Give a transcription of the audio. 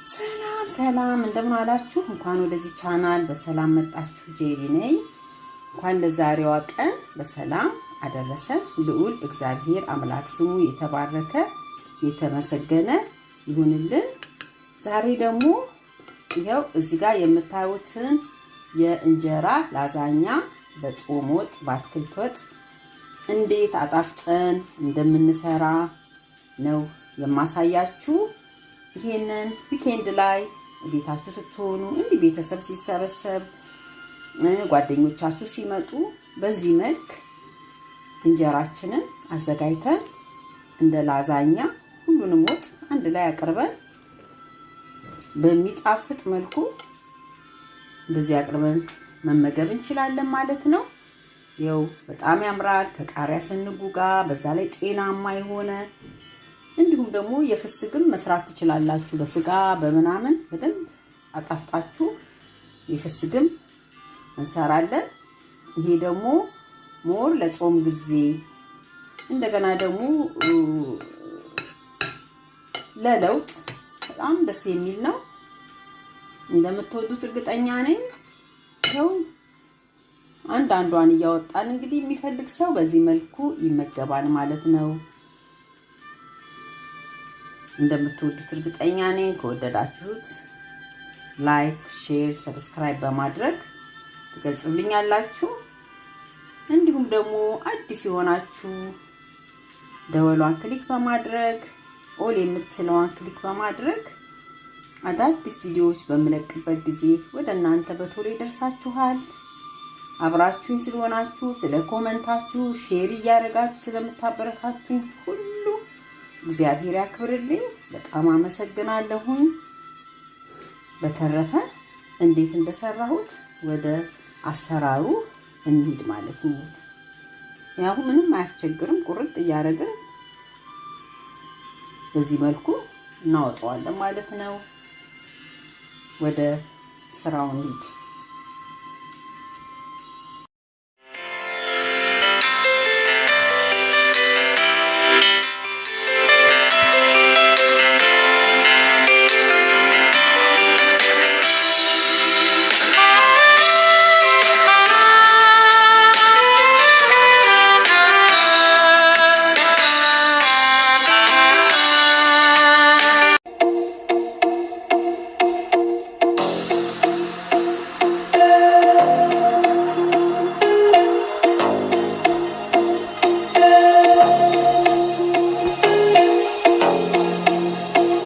ሰላም ሰላም፣ እንደምን አላችሁ? እንኳን ወደዚህ ቻናል በሰላም መጣችሁ። ጄሪ ነኝ። እንኳን ለዛሬዋ ቀን በሰላም አደረሰን። ልዑል እግዚአብሔር አምላክ ስሙ የተባረከ የተመሰገነ ይሁንልን። ዛሬ ደግሞ ይኸው እዚህ ጋር የምታዩትን የእንጀራ ላዛኛ በጾም ወጥ በአትክልት ወጥ እንዴት አጣፍጠን እንደምንሰራ ነው የማሳያችሁ። ይሄንን weekend ላይ ቤታችሁ ስትሆኑ፣ እንዲህ ቤተሰብ ሲሰበሰብ፣ ጓደኞቻችሁ ሲመጡ በዚህ መልክ እንጀራችንን አዘጋጅተን እንደ ላዛኛ ሁሉንም ወጥ አንድ ላይ አቅርበን በሚጣፍጥ መልኩ እንደዚህ አቅርበን መመገብ እንችላለን ማለት ነው። ይኸው በጣም ያምራል ከቃሪያ ስንጉ ጋር፣ በዛ ላይ ጤናማ የሆነ፣ እንዲሁም ደግሞ የፍስክም መስራት ትችላላችሁ። በስጋ በምናምን በደንብ አጣፍጣችሁ የፍስክም እንሰራለን። ይሄ ደግሞ more ለጾም ጊዜ፣ እንደገና ደግሞ ለለውጥ በጣም ደስ የሚል ነው። እንደምትወዱት እርግጠኛ ነኝ። ይኸው አንዳንዷን እያወጣን እንግዲህ የሚፈልግ ሰው በዚህ መልኩ ይመገባል ማለት ነው። እንደምትወዱት እርግጠኛ ነኝ። ከወደዳችሁት like፣ share፣ subscribe በማድረግ ትገልጹልኛላችሁ። እንዲሁም ደግሞ አዲስ የሆናችሁ ደወሏን click በማድረግ፣ all የምትለዋን click በማድረግ አዳዲስ ቪዲዮዎች በምለቅበት ጊዜ ወደ እናንተ በቶሎ ይደርሳችኋል። አብራችሁኝ ስለሆናችሁ፣ ስለ comment ኣችሁ፣ share እያደረጋችሁ ስለምታበረታቱኝ ሁሉ እግዚአብሔር ያክብርልኝ። በጣም አመሰግናለሁኝ። በተረፈ እንዴት እንደሰራሁት ወደ አሰራሩ እንሂድ ማለት ነው። ያው ምንም አያስቸግርም። ቁርጥ እያደረግን በዚህ መልኩ እናወጣዋለን ማለት ነው። ወደ ስራው እንሂድ።